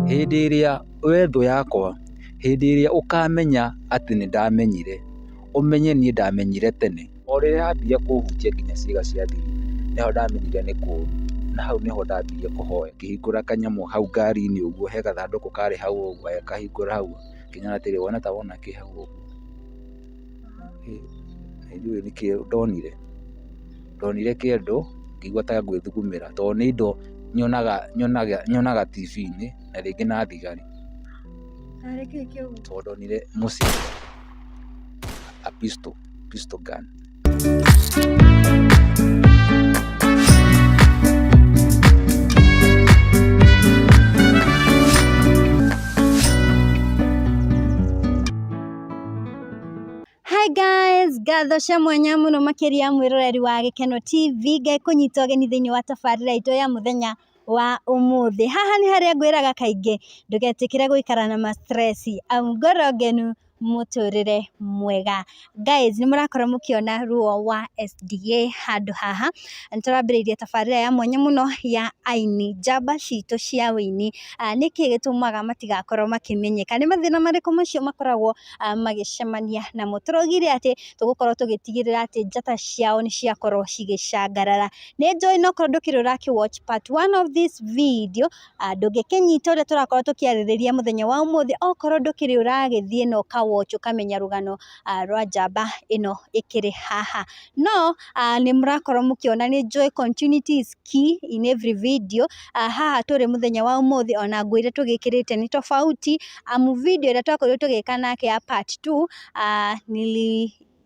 Hĩndĩ ĩrĩa we thũ yakwa, hĩndĩ ĩrĩa ũkamenya atĩ nĩndamenyire, ũmenye niĩ ndamenyire tene. O rĩrĩa yambirie kũhutia nginya ciĩga cia thiri, nĩho ndamenyire nĩ kũũru, na hau nĩho ndambirie kũhoya, ngĩhingũra kanyamũ hau ngari-inĩ ũguo, he gathandũkũ karĩ hau ũguo, agĩkahingũra hau, akĩnjĩra atĩrĩrĩ, wona ta wona kĩ hau ũguo, na ndiũĩ nĩkĩ ndonire, ndonire kĩndũ ngĩigua ta ngwĩthugumĩra tondũ nĩ indo nyonaga nyonaga nyonaga TV-inĩ na rĩngĩ na thigari. Tarĩ kĩ kĩu? Tondũ ndonire mũcibi, a pistol, pistol gun. Hi guys, ngatho cia mwanya mũno makĩria mwĩroreri wa Gĩkeno TV, ngekũnyita ũgeni thĩinĩ wa tabarĩra itũ ya mũthenya wa ũmũthĩ. Haha nĩ harĩa ngwĩraga kaingĩ ndũgetĩkĩre gũikara na ma stress amu ngoro ngenu mũtũrĩre mwega. Guys, nĩ mũrakorwo mũkĩona ruo wa SDA handũ haha, nĩ tũrambĩrĩirie tabarĩra ya mwanya mũno ya aini njamba citũ cia ũini. Nĩkĩ gĩtũmaga matigakorwo makĩmenyeka? Nĩ mathĩna marĩkũ macio makoragwo magĩcemania namo? Tũraugire atĩ tũgũkorwo tũgĩtigĩrĩra atĩ njata ciao nĩ ciakorwo cigĩcangarara. Nĩ njũĩ nokorwo ndũkĩrĩ ũrakĩ watch part one of this video, ndũngĩkĩnyita ũrĩa tũrakorwo tũkĩarĩrĩria mũthenya wa ũmũthĩ, okorwo ndũkĩrĩ ũragĩthiĩ na ũka watch ũkamenya rũgano rwa njamba ĩno ĩkĩrĩ haha. No nĩ mũrakorwo mũkĩona nĩ njũĩ continuity is key in every video. Haha tũrĩ mũthenya wa ũmũthĩ ona nguo iria tũgĩkĩrĩte nĩ tofauti, amu video ĩrĩa twakorirwo tũgĩka nake ya part two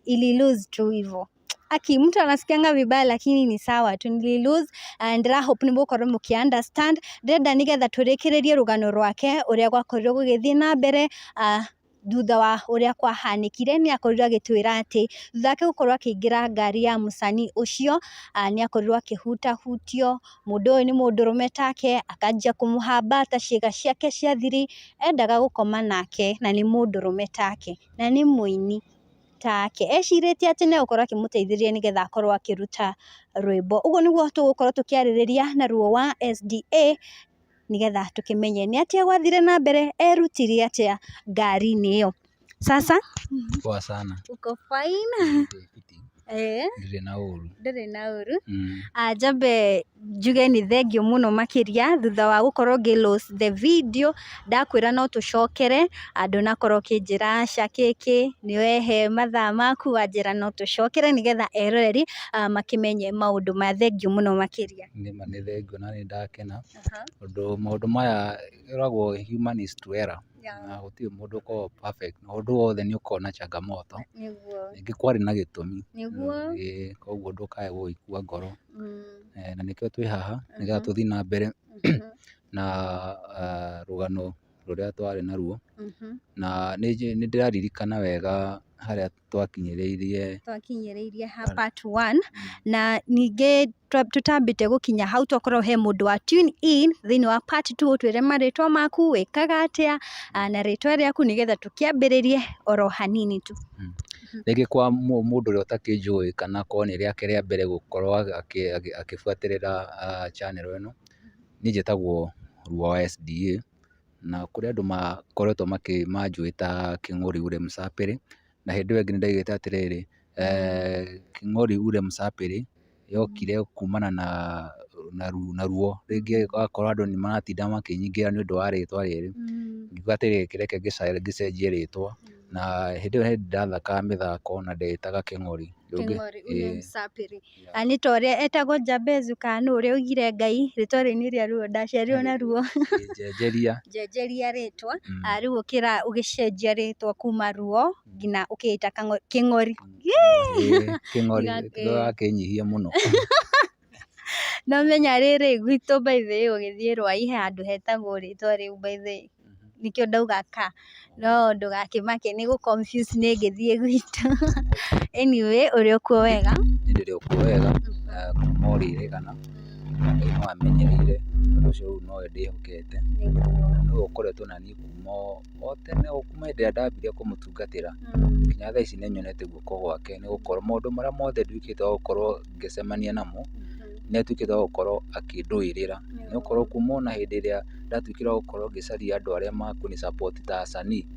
ili lose tu hivo. Aki mtu anasikianga vibaya lakini ni sawa tu nili lose and ndĩra hope nĩ mũgũkorwo mũkĩ understand. Ndĩrenda nĩgetha tũrĩkĩrĩrie rũgano rwake ũrĩa gwakorirwo gũgĩthiĩ na mbere thutha wa ũrĩa kwahanĩkire. Nĩ akorirwo agĩtwĩra atĩ thutha wake gũkorwo akĩingĩra ngari ya mũcani ũcio, nĩ akorirwo akĩhutahutio, mũndũ ũyũ nĩ mũndũrũme take, akanjia kũmũhambata ciĩga ciake cia thiri, endaga gũkoma nake na nĩ mũndũrũme take na nĩ mũini take. Ecirĩtie atĩ nĩ egũkorwo akĩmũteithĩrĩria nĩgetha akorwo akĩruta rwĩmbo. Ũguo nĩguo tũgũkorwo tũkĩarĩrĩria na ruo wa SDA nĩgetha tũkĩmenye nĩ atĩa gwathire na mbere, erutire atĩa ngari-inĩ ĩyo. Sasa Poa sana. Uko fine? Eh? Ndirĩ na ũru. Ndũrĩ na ũru. Njambe njuge nĩ thengiũ mũno makĩria thutha wa gũkorwo ngĩ lose the video, ndakwĩra no tũcokere, ndũnakorwo ũkĩnjĩra aca kĩkĩ, nĩ wehe mathaa maku wanjĩra no tũcokere nĩgetha eroreri makĩmenye maũndũ maya. Thengiũ mũno makĩria. Nĩma nĩ thengiũ na nĩ ndakena, tondũ maũndũ maya ĩragwo human is to error, na gũtirĩ mũndũ ũkoragwo perfect, na ũndũ wothe nĩ ũkoragwo na changamoto, rĩngĩ kwarĩ na gĩtũmi, ĩĩ koguo ndũkae gũgĩkua ngoro, na nĩkĩo twĩ haha nĩgetha tũthiĩ na mbere na rũgano rũrĩa twarĩ naruo, na nĩ ndĩraririkana wega harĩa twakinyĩrĩirie. Twakinyĩrĩirie ha part one, na ningĩ tũtambĩte gũkinya hau tokorwo he mũndũ wa tune in thĩinĩ wa part two, ũtwĩre marĩtwa maku, wĩkaga atĩa, na rĩtwa rĩaku nĩgetha tũkĩambĩrĩrie oro hanini tu. Rĩngĩ kwa mũndũ ũrĩa ũtakĩnjũĩ kana korwo nĩ rĩake rĩa mbere gũkorwo agĩbuatĩrĩra channel ĩno, niĩ njĩtagwo Ruo wa SDA, na kũrĩ andũ makoretwo manjũĩ ta Kĩng'ori ule Msapĩrĩ, na hĩndĩ ĩyo ĩngĩ nĩ ndaigĩte atĩrĩrĩ, Kĩng'ori ule Msapĩrĩ yokire kumana na ruo, rĩngĩ ũgakora andũ nĩ maratinda makĩnyingĩra nĩ ũndũ wa rĩtwa rĩrĩ, ngiuga atĩrĩrĩ reke ngĩcenjie rĩtwa, na hĩndĩ ĩyo nĩ ndathakaga mĩthako na ndeĩtaga Kĩng'ori. Kĩng'ori ule Msapĩrĩ. Nĩ ta ũrĩa etagwo Jabezu kana nũ ũrĩa oigire Ngai rĩtwa rĩrĩ nĩ rĩa ruo ndaciarirwo na ruo. Njenjeria. Njenjeria rĩtwa, rĩu ũgĩcenjia rĩtwa kuma ruo nginya ũkĩĩta Kĩng'ori. Kĩng'ori wakĩnyihia mũno. No menya rĩrĩ gwitũ by the way ũgĩthiĩ Rwai he handũ hetagwo rĩtwa rĩu by the way, nĩkĩo ndauga ka, no ndũgakĩmake nĩ gũ confuse nĩ ngĩthiĩ gwitũ. Anyway, ũrĩ o kuo wega? Niĩ ndĩrĩ o kuo wega, kuma o rĩrĩgana, na Ngai no amenyereire, ũndũ ũcio rĩu nowe ndĩhokete, na nĩwe ũkoretwo naniĩ kuma o tene o kuma hĩndĩ ĩrĩa ndambirie kũmũtungatĩra, nginya thaa ici nĩ nyonete guoko gwake nĩ gũkorwo maũndũ marĩa mothe nduĩkĩte wa gũkorwo ngĩcemania namo, Nĩ atuĩkĩte wa gũkorwo akĩndũĩrĩra, nĩ gũkorwo kuma ona hĩndĩ ĩrĩa ndatuĩkire wa gũkorwo ngĩcaria andũ arĩa makũnĩ support ta acanii,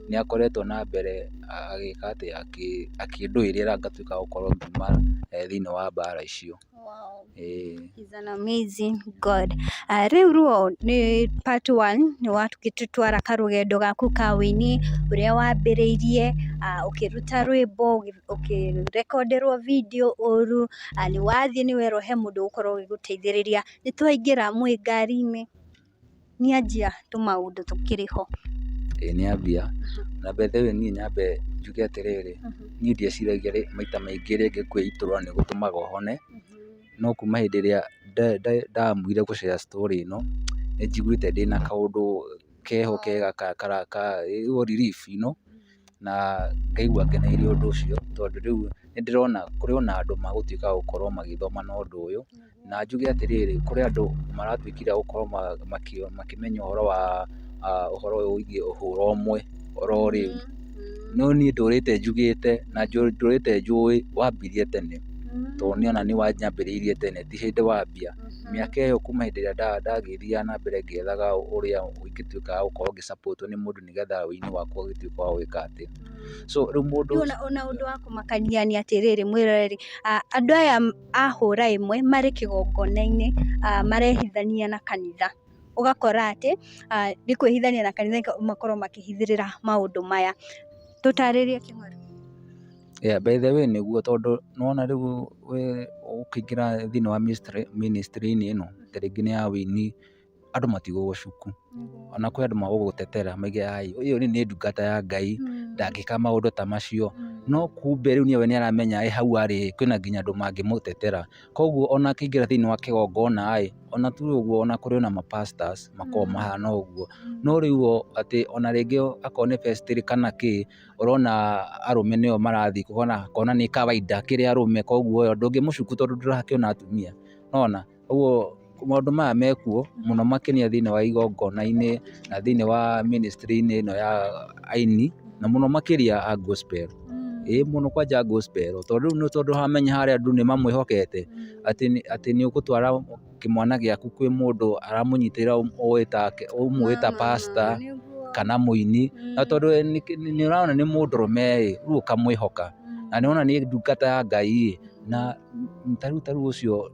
nĩ akoretwo na mbere agĩka atĩ, akĩndũĩrĩra ngatuĩka wa gũkorwo ngiuma thĩinĩ wa mbara icio. Ĩĩ. He's an amazing God. Rĩu Ruo nĩ part one nĩ watũgĩtwara karũgendo gaku ka wĩini ũrĩa wambĩrĩirie, ũkĩruta rwĩmbo, ũkĩrekonderwo video ũru, nĩ wathiĩ nĩ werwo he mũndũ ũgũkorwo ũgĩgũteithĩrĩria. Nĩ twaingĩra mwĩ ngari-inĩ, nĩ anjia tũmaũndũ tũkĩrĩ ho. Ĩĩ nĩ ambia. Na by the way niĩ nyambe njuge atĩrĩrĩ, niĩ ndieciragia maita maingĩ rĩngĩ kwĩitũrũra nĩ gũtũmaga ũhone, no kuma hĩndĩ ĩrĩa ndaamuire gũ share story ĩno, nĩ njiguĩte ndĩna kaũndũ keho kega relief you know, na ngaigua ngeneire ũndũ ũcio, tondũ rĩu nĩ ndĩrona kũrĩ ona andũ magũtuĩka a gũkorwo magĩthoma na ũndũ ũyũ, na njuge atĩrĩrĩ, kũrĩ andũ maratuĩkire a gũkorwo makĩmenya ũhoro wa ũhoro ũyũ wĩgiĩ hũra ũmwe oro rĩu, no niĩ ndũrĩte njugĩte na ndũrĩte njũĩ wambirie tene, tondũ niĩ ona nĩ wanyambĩrĩirie tene ti hĩndĩ wambia, mĩaka ĩyo kuma hĩndĩ ĩrĩa ndagĩthiaga na mbere ngĩethaga ũrĩa ingĩtuĩka wa gũkorwo ngĩ support wo nĩ mũndũ nĩgetha ũini wakwa ũgĩtuĩke wa gwĩka atĩ. So rĩu mũndũ Rĩu ona ũndũ wa kũmakania nĩ atĩrĩrĩ mwĩroreri, andũ aya a hũra ĩmwe marĩ kĩgongona-inĩ, marehithania na kanitha. Ũgakora atĩ nĩ kwĩhithania na kanitha makorwo makĩhithĩrĩra maũndũ maya. Tũtarĩrie Kĩng'oru. Yeah, by the way nĩguo, tondũ nĩwona rĩu ũkĩingĩra thĩinĩ wa ministry-inĩ ĩno, ta rĩngĩ nĩ ya wĩini, andũ matigũgũcuku, ona kwĩ andũ magũgũtetera mauge ai ũyũ nĩ ndungata ya Ngai, ndangĩka maũndũ ta macio, no kumbe rĩu we nĩ aramenya ĩ hau arĩ kwĩna nginya andũ mangĩmũtetera, koguo ona akĩingĩra thĩinĩ wa kĩgongona ĩ, ona tuge ũguo ona kũrĩ ona ma pastors makoragwo mahana ũguo, no rĩu o atĩ ona rĩngĩ akorwo nĩ vestry kana kĩ, ũrona arũme nĩo marathiĩ ũkona nĩ kawaida kĩrĩ arũme, koguo ndũngĩmũcuku tondũ ndũrakĩona atumia, nĩwona? Ũguo maũndũ maya mekuo mũno makĩria thĩinĩ wa igongona-inĩ na thĩinĩ wa ministry-inĩ ĩno ya aini na mũno makĩria a gospel. Ĩĩ mũno kwanja gospel, tondũ rĩu nĩ tondũ wamenya harĩa andũ nĩ mamwĩhokete atĩ nĩ ũgũtwara kĩmwana gĩaku kwĩ mũndũ aramũnyitĩrĩra ũĩ take ũmũĩ ta pastor kana mũini, na tondũ nĩ ũrona nĩ mũndũrũme ĩ, rĩu ũkamwĩhoka, na nĩ wona nĩ ndungata ya Ngai ĩ, na ta rĩu ũcio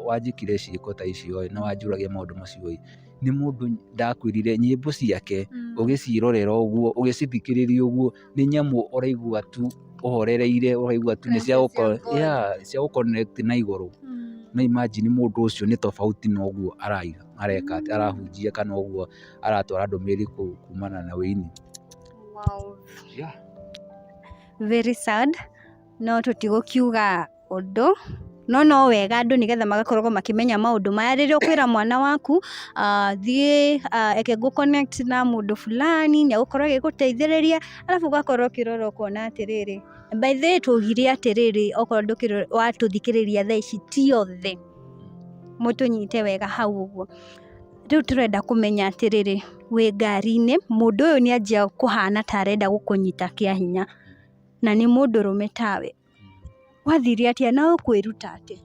wanjĩkire ciĩko ta icio ĩ, na wanjũragia maũndũ macio ĩ, nĩ mũndũ ndakwĩrire nyĩmbo ciake ũgĩciĩrorera ũguo, ũgĩcithikĩrĩria ũguo, nĩ nyamũ ũraigua tu ũhorereire, ũraigua tu nĩ cia gũ connect na igũrũ. No imagine mũndũ ũcio nĩ tofauti na ũguo areka arahunjia kana ũguo aratwara ndũmĩrĩri kumana na wĩini. Wow. Very sad, no tũtigũkiuga ũndũ, no no wega andũ nĩgetha magakoragwo makĩmenya maũndũ maya. Rĩrĩa ũkwĩra mwana waku thiĩ reke ngũ connect na mũndũ fulani, nĩ egũkorwo agĩgũteithĩrĩria, arabu ũgakorwo ũkĩrora ũkona atĩrĩrĩ, by the way twaugire atĩrĩrĩ, okorwo ndũkĩrĩ watũthikĩrĩria thaa ici ti othe, mũtũnyite wega hau ũguo. Rĩu tũrenda kũmenya atĩrĩrĩ, wĩ ngari-inĩ, mũndũ ũyũ nĩ anjia kũhana ta arenda gũkũnyita kĩa hinya, na nĩ mũndũrũme tawe. Wathire atĩa na ũkwĩruta atĩa?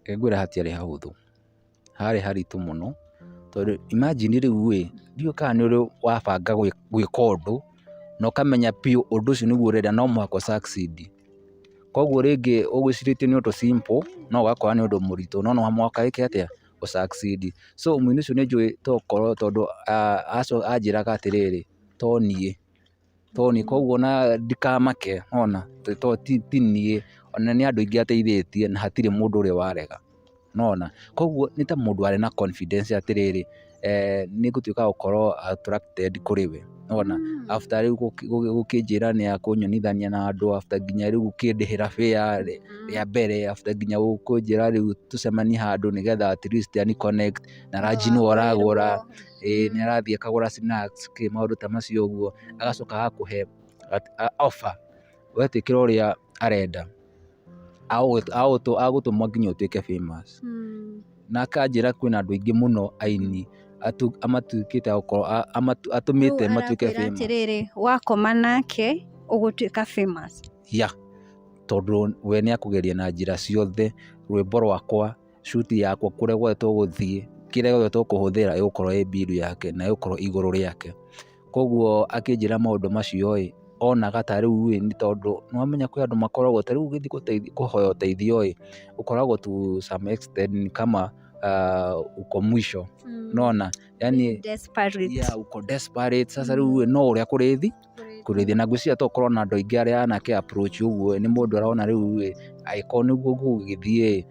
Reke ngwĩre hatiarĩ hahũthũ, harĩ haritũ mũno, tondũ imagine rĩu ĩ, ndiũĩ kana nĩ ũrĩ wabanga gwĩka ũndũ, na ũkamenya biũ ũndũ ũcio nĩguo ũrenda no mũhaka ũ succeed. Koguo rĩngĩ ũgwĩcirĩtie nĩ ũndũ simple, no ũgakora nĩ ũndũ mũritũ, no no mũhaka wĩke atĩa, ũ succeed. So mũini ũcio nĩ njũĩ tokorwo tondũ anjĩraga atĩrĩrĩ, to niĩ, to niĩ, koguo ona ndikamake nĩwona, to ti niĩ, ona nĩ andũ aingĩ ateithĩtie na hatirĩ mũndũ ũrĩ warega, nĩwona. Koguo nĩ ta mũndũ warĩ na confidence atĩrĩrĩ, nĩ ngũtuĩka wa gũkorwo attracted kũrĩ we, nĩwona. After rĩu gũkĩnjĩra nĩ ekũnyonithania na andũ, after nginya rĩu gũkĩndĩhĩra fare rĩa mbere, after nginya kũnjĩra rĩu tũcemanie handũ nĩgetha at least ani connect, na ranji nĩwe ũragũra, ĩĩ nĩ arathiĩ akagũra snacks kĩ maũndũ ta macio ũguo, agacoka agakũhe offer, wetĩkĩra ũrĩa arenda, agũtũma nginya ũtuĩke famous. Na akanjĩra kwĩna andũ aingĩ mũno aini amatuĩkĩte a gũkorwo atũmĩte matuĩke Arakwĩra famous. Atĩrĩrĩ, wakoma nake ũgũtuĩka famous. Yeah. Tondũ we nĩ akũgeria na njĩra ciothe, rwĩmbo rwakwa, shoot yakwa, kũrĩa guothe tũgũthiĩ, kĩrĩa gĩothe tũkũhũthĩra ĩgũkorwo ĩ bill yake na ĩgũkorwo igũrũ rĩake. Koguo akĩnjĩra maũndũ macio ĩ, onaga ta rĩu ĩ, nĩ tondũ nĩ wamenya kwĩ andũ makoragwo ta rĩu ũgĩthiĩ kũhoya ũteithio ĩ, ũkoragwo to some extent ni kama uko mwisho, nona yani Desperate. Yeah, uko desperate. Sasa rĩu ĩ, no ũrĩa kũrĩthi kũrĩthi, na ngwĩciria to ũkorwo na andũ aingĩ arĩa anake approach ũguo, nĩ mũndũ arona rĩu ĩ, angĩkorwo nĩguo gũgũgĩthiĩ ĩ,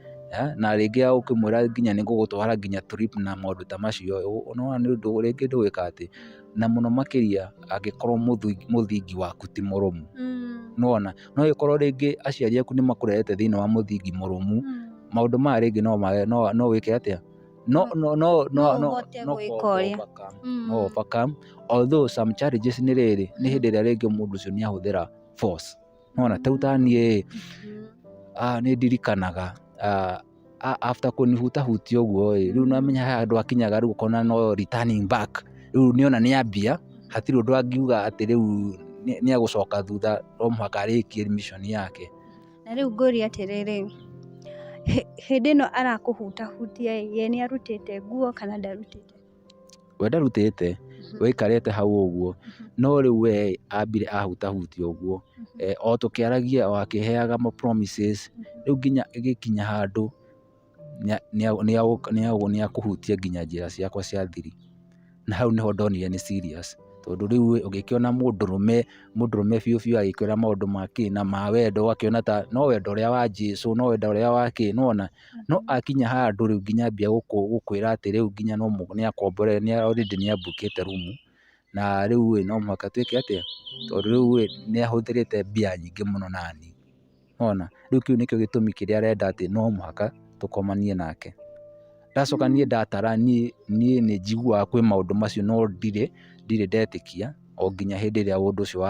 na rĩngĩ ũkĩmwĩra nginya nĩ ngũgũtwara nginya trip na maũndũ ta macio, nĩwona nĩ ũndũ rĩngĩ ndũgwĩka atĩ, na mũno makĩria angĩkorwo mũthingi waku ti mũrũmu. Nĩwona no ĩkorwo rĩngĩ aciari aku nĩ makũrerete thĩinĩ wa mũthingi mũrũmu, maũndũ maya rĩngĩ no wĩke atĩa, no no no no No ũhote no gwĩka ũrĩa. Overcome, no overcome, although some challenges nĩ rĩrĩ, nĩ hĩndĩ ĩrĩa rĩngĩ mũndũ ũcio nĩ ahũthĩra force. Nĩwona ta rĩu ta niĩ nĩ ndirikanaga after kũnihutahutia ũguo ĩ, rĩu nĩwamenya he handũ hakinyaga rĩu ũkona no returning back. Rĩu nĩona nĩ ambia, hatirĩ ũndũ angiuga atĩ rĩu nĩ agũcoka thutha, no mũhaka arĩkie mission yake. Na rĩu ngũrie atĩrĩrĩ, hĩndĩ ĩno arakũhutahutia ĩ, ye nĩ arutĩte nguo kana ndarutĩte? We ndarutĩte, we aikarĩte hau ũguo, no rĩu we ambire ahutahutia ũguo, o tũkĩaragia o akĩheaga ma promises, rĩu nginya ĩgĩkinya handũ nĩ akũhutia nginya njĩra ciakwa cia thiri, na hau nĩho ndonire nĩ serious, tondũ rĩu ũgĩkĩona mũndũrũme, mũndũrũme biũ biũ agĩkwĩra maũndũ ma kĩ na ma wendo, ũgakĩona ta no wendo ũrĩa wa Jesũ, no wendo ũrĩa wa kĩ, nĩwona? No akinya handũ rĩu nginya ambia gũkwĩra atĩ rĩu nginya no nĩ akombore, nĩ already nĩ ambukĩte rumu, na rĩu ĩ, no mũhaka twĩke atĩa, tondũ rĩu ĩ, nĩ ahũthĩrĩte mbia nyingĩ mũno nani, nĩwona? Rĩu kĩu nĩkĩo gĩtũmi kĩrĩa arenda atĩ no mũhaka tũkomanie nake. Ndacoka niĩ ndatara, niĩ nĩ njiguaga kwĩ maũndũ macio, no ndirĩ ndetĩkia o nginya hĩndĩ ĩrĩa ũndũ ũcio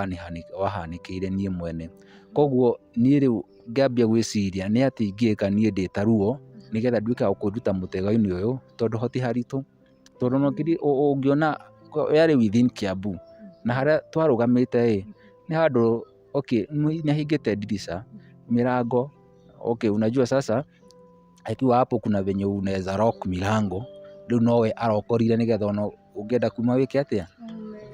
wahanĩkĩire niĩ mwene. Koguo niĩ rĩu ngĩambia gwĩciria nĩ atĩa ingĩka niĩ ndĩ ta Ruo nĩgetha nduĩke wa kwĩruta mũtego-inĩ ũyũ, tondũ hoti haritũ, tondũ ona ũngĩona yarĩ within Kiambu, na harĩa twarũgamĩte ĩ, nĩ handũ okay, nĩ ahingĩte ndirica, mĩrango, okay, unajua sasa akiwa hapo kuna venye unaweza lock milango, rĩu nowe arokorire nĩgetha ona ũngĩenda kuma wĩke atĩa,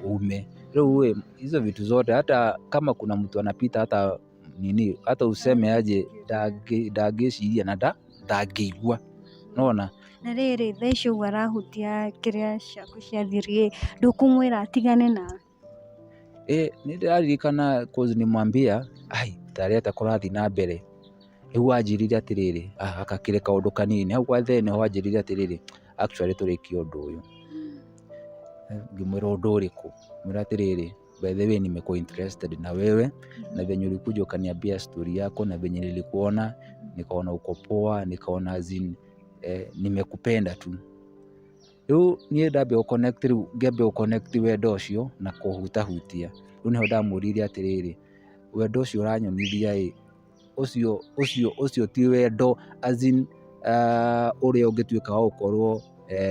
ume. Rĩu ĩ, hizo vitu zote, hata kama kuna mtu anapita, hata nini, hata useme aje, ndangĩciria na ndangĩigua, nĩwona? Na rĩrĩ, thaa ici ũguo arahutia kĩrĩa ciaku cia thiri ĩ, ndũkũmwĩra atigane nawe? Ĩ, nĩ ndĩraririkana cause nimwambia ai tarĩ atĩa kũrathiĩ na mbere, rĩu anjĩrire atĩrĩrĩ, gaka kĩrĩ kaũndũ kanini, hau kwa mbere nĩho anjĩrire atĩrĩrĩ, actually tũrĩkie ũndũ ũyũ. Ngĩmwĩra ũndũ ũrĩkũ? Ngĩmwĩra atĩrĩrĩ, by the way nimekuwa interested na wewe, na venye ulikuja ukaniambia story yako, na venye nilikuona nikaona uko poa, nikaona as in, nimekupenda tu. Rĩu niĩ ndambia gũ connect, rĩu ngĩambia gũ connect wendo ũcio na kũhutahutia, rĩu nĩho ndamũririe atĩrĩrĩ, wendo ũcio ũranyonithia ĩ, ũcio ti wendo as in ũrĩa ũngĩtuĩka wa gũkorwo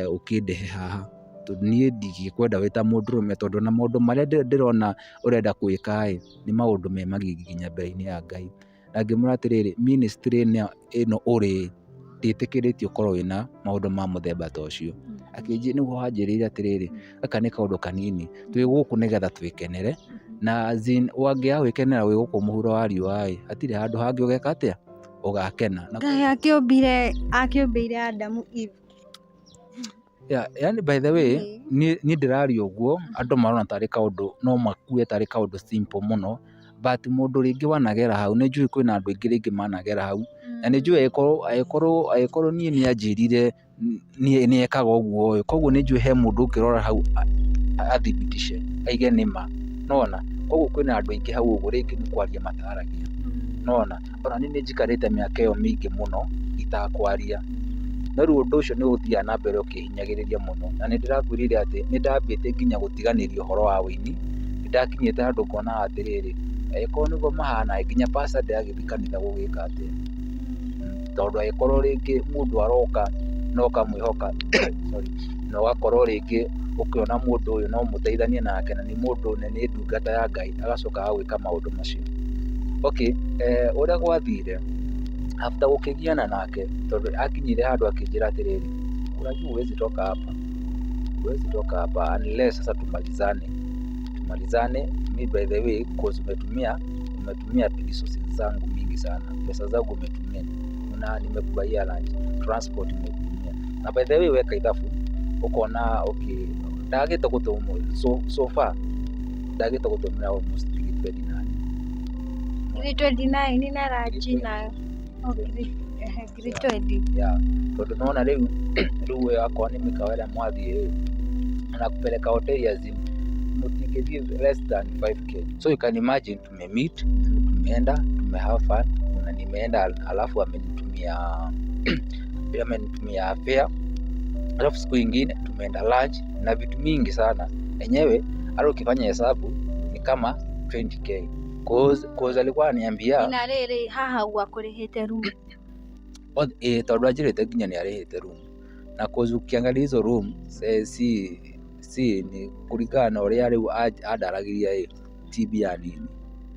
ũkĩndehe haha, tondũ niĩ ndingĩkwenda wĩ ta mũndũrũme, tondũ ona maũndũ marĩa ndĩrona ũrenda gwĩka ĩ, nĩ maũndũ me magigi nginya mbere-inĩ ya Ngai. Na ngĩmwĩra atĩrĩrĩ, ministry ĩno ũrĩ, ndĩtĩkĩrĩtio ũkorwo wĩna maũndũ ma mũthemba ta ũcio. Nĩguo wanjĩrĩire atĩrĩrĩ, gaka nĩ kaũndũ kanini, twĩ gũkũ nĩgetha twĩkenere, na as in wangĩaga gwĩkenera wĩ gũkũ mũhuro wa riũa ĩ, hatirĩ handũ hangĩ ũgeka atĩa, ũgakena. Ngai akĩũmbĩire Adamu Eve. Yeah, yani by the way, niĩ ndĩraria ũguo, andũ marona tarĩ kaũndũ, no makue tarĩ kaũndũ simple mũno, but mũndũ rĩngĩ wanagera hau, nĩ njũĩ kwĩna andũ aingĩ rĩngĩ managera hau, na nĩ njũĩ angĩkorwo niĩ nĩ anjĩrire nĩ ekaga ũguo ĩ, koguo nĩ njũĩ he mũndũ ũngĩrora hau athibitice, aige nĩ ma, nĩwona? Koguo kwĩna andũ aingĩ hau ũguo rĩngĩ nĩ kwaria mataragia, nĩwona? Ona niĩ nĩ njikarĩte mĩaka ĩyo mĩingĩ mũno itakwaria, no rĩu ũndũ ũcio nĩ ũthiaga na mbere ũkĩhinyagĩrĩria mũno, na nĩ ndĩrakwĩrire atĩ nĩ ndambĩtie nginya gũtiganĩria ũhoro wa ũini, nĩ ndakinyĩte handũ ngona atĩrĩrĩ, angĩkorwo nĩguo mahana nginya pastor ndĩragĩthiĩ kanitha gũgĩka atĩa, tondũ angĩkorwo rĩngĩ mũndũ aroka na ũkamwĩhoka, sorry, na ũgakorwo rĩngĩ ũkĩona mũndũ ũyũ no mũteithanie nake, na nĩ mũndũ na nĩ ndungata ya Ngai, agacoka agagwĩka maũndũ macio. Okay, ũrĩa gwathire after gũkĩgiana nake, tondũ akinyire handũ akĩnjĩra atĩrĩrĩ, "Unajua huwezi toka hapa, huwezi toka hapa unless sasa tumalizane, tumalizane. Mi by the way, cause umetumia resources zangu mingi sana, pesa zangu umetumia, na nimekubuyia lunch, transport nimekutumia, na by the way weka ithabu ukona okay, ndagĩte gũtũmwo so far ndagĩte gũtũmĩra almost 29." 29 na lunch na oh, 20. Yeah, tondũ nona rĩu we akorwo nĩ mĩkawa ĩrĩa mwathiĩ rĩ, anakupeleka hoteli as in mũtingĩthiĩ less than 5K. So you can imagine tumemeet, tumeenda, tume have fun na nimeenda, alafu amenitumia fare, alafu siku ingine tumeenda lunch na vitu mingi sana. Enyewe hata ukifanya hesabu ni kama 20K, cause alikuwa ananiambia Na rĩrĩ, haha ũguo akũrĩhĩte room? Tondũ anjĩrĩte nginya nĩ arĩhĩte room, na cause ukiangalia hizo room si ni kũringana na ũrĩa rĩu andaragĩria ĩ ti mbia nini,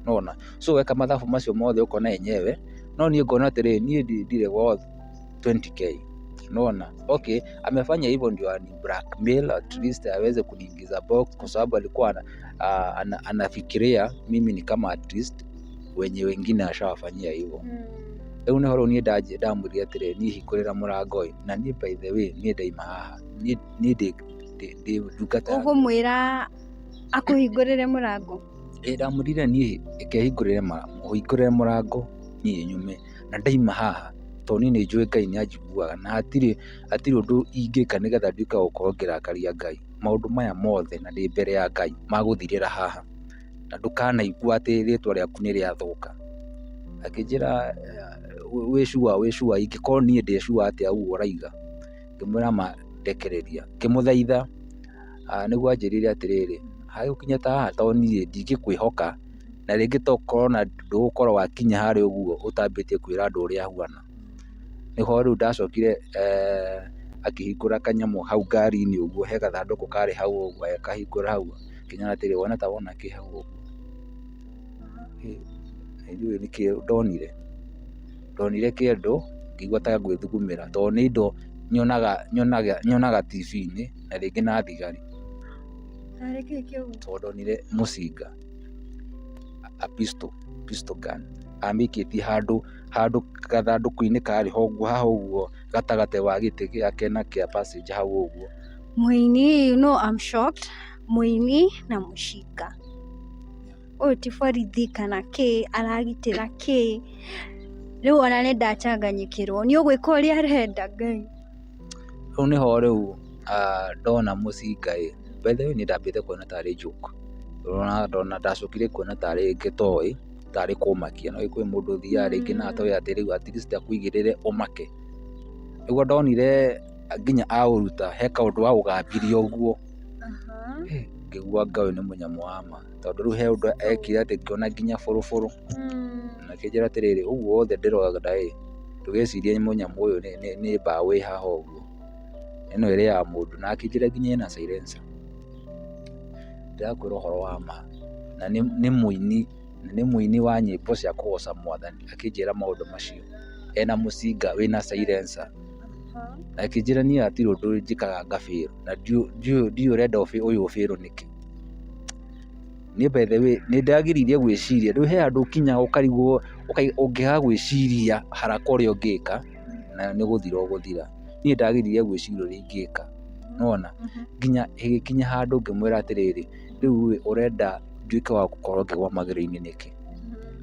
nona. So weka mathabu macio mothe ũkona yenyewe, no niĩ ngona atĩrĩrĩ, niĩ ndirĩ worth 20K, unaona. Okay, amefanya hivyo ndio ani blackmail, at least aweze kuniingiza box, kwa sababu alikuwa anafikiria mimi ni kama at least wenye wengine ashawafanyia hivyo. Rĩu nĩho rĩu niĩ ndamwĩrire atĩrĩrĩ, niĩ hingũrĩra mũrango ĩ, na niĩ by the way niĩ ndaima haha, niĩ ndĩ ndungata ya Ũgũmwĩra akũhingũrĩre mũrango? Ĩ, ndamwĩrire niĩ ĩke hingũrĩre mũrango niĩ nyume, na ndaima haha tondũ niĩ nĩ njũĩ Ngai nĩ anjiguaga na hatirĩ ũndũ ingĩka nĩgetha nduĩke wa gũkorwo ngĩrakaria Ngai. Maũndũ maya mothe na ndĩ mbere ya Ngai magũthirĩra haha, na ndũkanaigua atĩ rĩtwa rĩaku nĩ rĩathũka. Akĩnjĩra, "Wĩ sure, wĩ sure?" Ingĩkorwo niĩ ndĩ sure atĩa ũguo ũraiga? Ngĩmwĩra ma ndekereria, ngĩmũthaitha nĩguo anjĩrire atĩrĩrĩ, hagũkinya ta haha tondũ niĩ ndingĩkwĩhoka na rĩngĩ tokorwo na ndũgũkorwo wakinya harĩa ũguo ũtambĩtie kwĩra andũ ũrĩa huana. Nĩho rĩu ndacokire akĩhingũra kanyamũ hau ngari-inĩ ũguo, he gathandũkũ karĩ hau ũguo, agĩkahingũra hau, akĩnjĩra atĩrĩ, "Wona ta wona kĩ hau ũguo?" Ndiũĩ nĩkĩ ndonire, ndonire kĩndũ ngĩigua ta ngwĩthugumĩra tondũ nĩ indo nyonaga TV-inĩ na rĩngĩ na thigari. Tarĩ kĩ kĩu? Tondũ ndonire mũcinga, a pistol, pistol gun, amĩikĩtie handũ gathandũkũ-inĩ karĩ ho ũguo haha ũguo gatagatĩ wa gĩtĩ gĩake na kĩa passenger hau ũguo. Mũini, you know I'm shocked. Mũini na mũcinga. Ũyũ ti borithi kana kĩ, aragitĩra kĩ? Rĩu ona nĩ ndachanganyikĩrwo. Nĩ ũgwĩka ũrĩa arenda Ngai. Rĩu nĩho rĩu ndona mũcinga ĩ, by the way niĩ ndambĩte kuona tarĩ joke. Ndona ndacokire kuona tarĩ gĩtoĩ, tarĩ kũmakia. No kwĩ mũndũ ũthiaga rĩngĩ na atoĩ atĩ rĩu at least akũigĩrĩre ũmake. Nĩguo ndonire nginya aũruta he kaũndũ aũgambirie ũguo, ngĩigua anga ũyũ nĩ mũnyamũ wa ma, tondũ rĩu he ũndũ ekire atĩ ngĩona nginya bũrũbũrũ. Na akĩnjĩra atĩrĩrĩ, ũguo wothe ndĩrona ĩ, ndũgecirie mũnyamũ ũyũ nĩ mbaũ ĩ haha ũguo, ĩno ĩrĩaga mũndũ. Na akĩnjĩra nginya ĩna silencer. Ndĩrakwĩra ũhoro wa ma, na nĩ mũini, nĩ mũini wa nyĩmbo cia kũgoca mwathani, akĩnjĩra maũndũ macio ena mũcinga wĩna silencer. Na akĩnjĩra niĩ hatirĩ ũndũ njĩkaga ngafail, na ndiũĩ ũrenda ũyũ ũfail nĩkĩ. Niĩ by the way nĩ ndageririe gwĩciria, rĩu he handũ ũkinyaga ũkarigwo ũngĩaga gwĩciria haraka ũrĩa ũngĩka na nĩ gũthira ũgũthira. Niĩ ndageririe gwĩciria ũrĩa ingĩka, nĩwona, nginya ĩgĩkinya handũ ngĩmwĩra atĩrĩrĩ, rĩu ĩ ũrenda nduĩke wa gũkorwo ngĩgwa magerio-inĩ nĩkĩ?